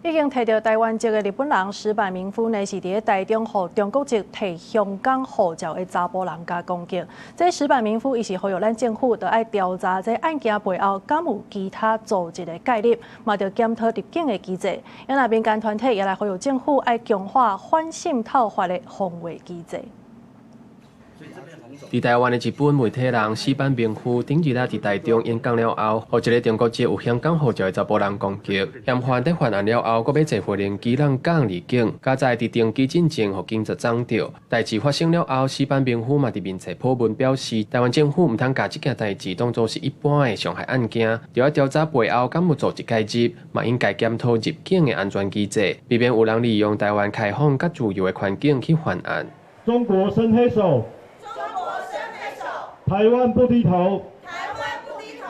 已經提著臺灣籍的日本人矢板明夫呢，是佇咧台中予中國籍提香港護照的查埔人共攻擊。這矢板明夫伊是呼籲咱政府著愛調查這案件背後，敢有其他組織的介入，嘛著檢討入境的機制。啊若民間團體也來呼籲政府愛強化反滲透法的防衛機制。佇臺灣的日本媒體人矢板明夫，頂日仔佇台中演講了後，予一个中國籍有香港護照的查埔人攻擊，嫌犯佇犯案了後，閣欲坐飛行機人港離境，佳哉佇登機進前，予警察摠著。代誌發生了後，矢板明夫嘛佇面冊 po 文表示，臺灣政府毋通共這件代誌當做是一般的傷害案件，著愛調查背後敢有組織介入，嘛應該檢討入境的安全機制，避免有人利用臺灣開放佮自由的環境去犯案。中國伸黑手。臺灣不低頭。臺灣不低頭。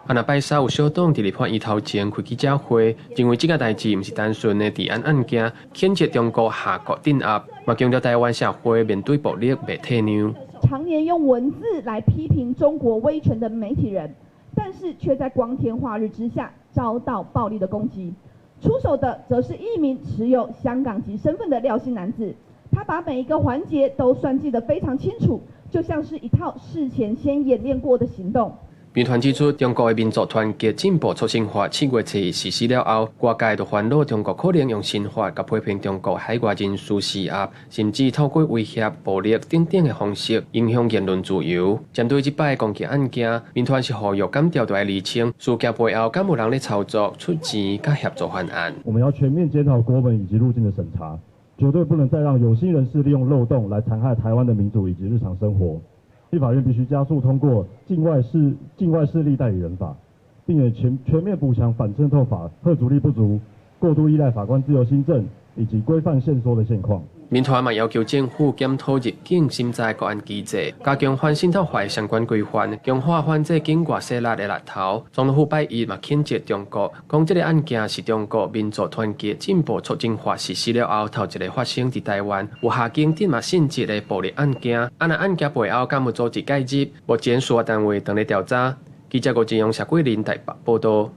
啊，若拜三有小黨佇立法院頭前開記者會，認為這件代誌毋是單純的治安案件，譴責中國下蠱鎮壓，嘛強調臺灣社會面對暴力袂退讓。常年用文字來批評中國威權的媒體人，但是卻在光天化日之下遭到暴力的攻擊。出手的則是一名持有香港籍身份的廖姓男子，他把每一個環節都算計得非常清楚。就像是一套事前先演練過的行動。民團指出，中國的民族團結進步促進法7月7日實施了後，外界就煩惱中國可能用新法共批評中國海外人士施壓，甚至透過威脅、暴力等等的方式影響言論自由。針對這擺攻擊案件，民團是呼籲檢調著愛釐清事件背後敢有人咧操作、出錢佮協助犯案。我們要全面檢討國門以及入境的審查。絕對不能再讓有心人士利用漏洞來殘害台灣的民主以及日常生活。立法院必須加速通過境外勢力代理人法，並且全面補強反滲透法嚇阻力不足、過度依賴法官自由心證以及規範限縮的現況。民團嘛要求政府檢討入境審查國安機制，加強反滲透法相關規範，強化反制境外勢力的力頭。總統府拜一嘛譴責中國，講這个案件是中國民族團結進步促進法實施了後，頭一个發生佇臺灣有下境鎮壓性質的暴力案件。啊若案件背後敢有組織介入，目前司法單位正咧調查。記者郭金勇、謝桂林台北報道。